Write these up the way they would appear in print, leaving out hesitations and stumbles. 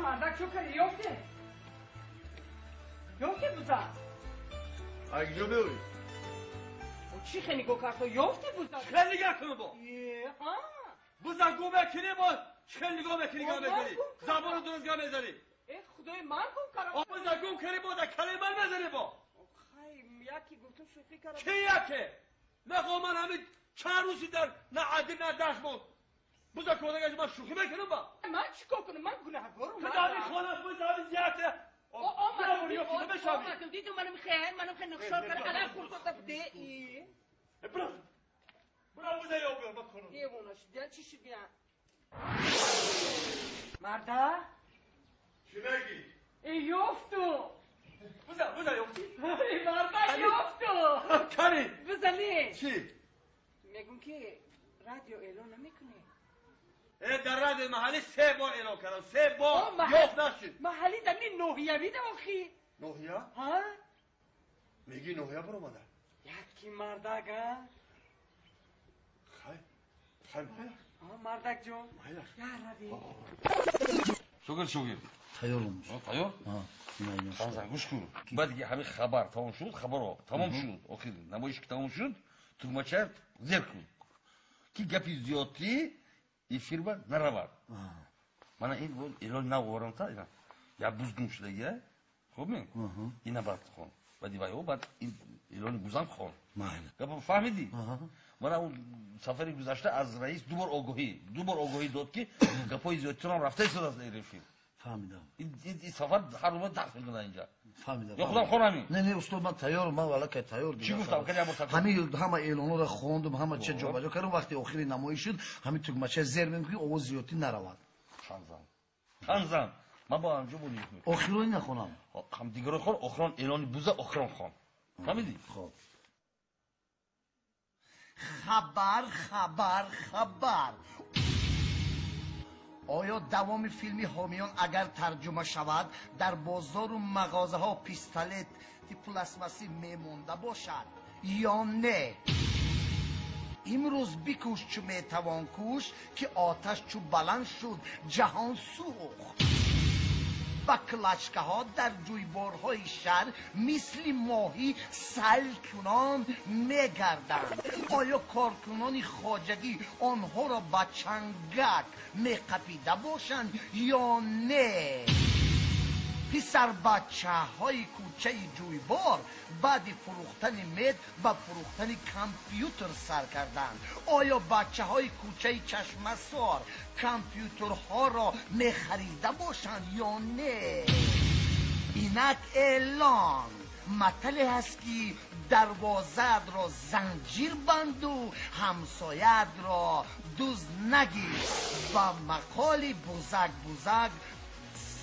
Мардак чо кардӣ? Ёфте? Ёфте буза? Ай куҷо меоӣ? Чӣ хе нигоҳ кард? Ёфте буза? Чӣ хел нигоҳ кунам бо? Буза гум мекунӣ бо? Чӣ хел нигоҳ мекунӣ, гап мезанӣ? Забону дуруст гап мезанӣ? Э, худои ман гум кардам. Буза гум кардӣ бо, дар калаи ман мезанӣ бо? Хай, яке гуфтум шӯхӣ кардам. Ки яке? Мехоҳам ман ҳамин чанд рӯзи дар на адил на дашт монд. Буза кодагаш ман шӯхӣ мекунам ба? Ман чӣ кор кунам? Ман гунаҳкорам. Ту дар ин хона буза ҳамин зиёте. Омадам, дидум манам хел, манам хел нақшор кард, алаф хӯрд де. Бирав. Бирав буза ёб биёр, ман корам. Девона шудия, чӣ шудия? Марда? Чӣ мегӣ? Э, ёфту. Буза, буза ёфтӣ? Э, марда ёфту. Кани? Буза не. Чӣ? Мегум ки радио эълон намекунӣ? Э, дар радиои маҳаллӣ се бор эълон кардам, се бор ёфт нашуд. Маҳаллӣ дар ни ноҳиявӣ да охи. Ноҳия? Ҳа? Мегӣ ноҳия баромада? Яки мардак, а? Хай, хай, майлаш. Мардак ҷон. Майлаш. Я рави. Шогирд, шогирд. Тайёрам. Тайёр? Ҳа. Гӯш кун. Баъд ки ҳамин хабар тамом шуд, хабарро тамом шуд, охир намоиш ки тамом шуд, тугмача зер кун. Ки гапи зиёдтӣ эфирба наравад. Мана ин эълон нав овардам, ина. Я буз гум шудагия. Хуб ми? Ина баъд хон. Баъди вай баъд ин эълони бузам хон. Майли. Гапа фаҳмидӣ? Мана он сафари гузашта аз раис ду бор огоҳӣ дод ки гапҳои зиёдтирам рафта истодааст дар эфир. Фаҳмидам. Ин сафар ҳар рӯз дарс мекунад инҷа. Фаҳмидам. Ё худам хонам ин? Не, не, устод, ман тайёрам, ман валлакай тайёр. Чӣ гуфтам? Кани як бор такрор. Ҳамин ҳама эълонҳоро хондум, ҳама чиз ҷобаҷо кардам, вақти охири намоиш шуд, ҳамин тугмача зер мекунӣ ки овоз зиёдтӣ наравад. Ханзан. Ханзан. Ман бо анҷо бо нигоҳ мекунам. Охирони нахонам. Ҳам дигаро хон, охирон эълони буза охирон хон. Фаҳмидӣ? Хоб. Хабар, хабар, хабар. Оё давоми филми ҳомиён агар тарҷума шавад, дар бозору мағозаҳо пистолети пластмассӣ мемонда бошад ё не? Имрӯз бикӯш чу метавон кӯш, ки оташ чу баланд шуд, ҷаҳон сӯхт. Ба клачкаҳо дар ҷӯйборҳои шаҳр мисли моҳӣ сайлкунон мегарданд. Оё коркунони хоҷагӣ онҳоро ба чангак меқапида бошанд ё не? Писарбачаҳои кӯчаи ҷӯйбор баъди фурӯхтани мед ба фурӯхтани компютер сар карданд. Оё бачаҳои кӯчаи Чашмасор компютерҳоро мехарида бошанд ё не? Инак эълон. Матале ҳаст ки дарвозаатро занҷир банду ҳамсояатро дузд нагир. Ба мақоли бузак бузак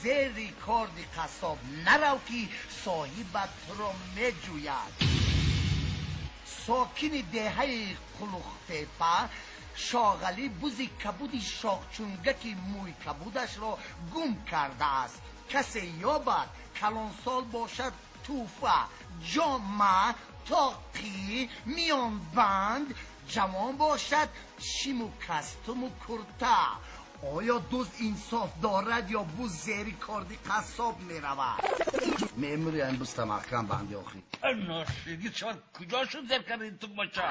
зери корди қассоб нарав ки соҳибат туро меҷӯяд. Сокини деҳаи Қулуқтепа Шоғалӣ бузи кабуди шоҳчунгаки мӯй кабудашро гум кардааст. Касе ёбад, калонсол бошад, тӯҳфа, ҷома, тоқӣ, миёнбанд, ҷавон бошад, шиму кастуму курта. Оё дузд инсоф дорад ё буз зери корди қассоб меравад? Мемури ин буз тамаҳкам банди охир. Ношиди чор куҷо шуд зер карди тугмача?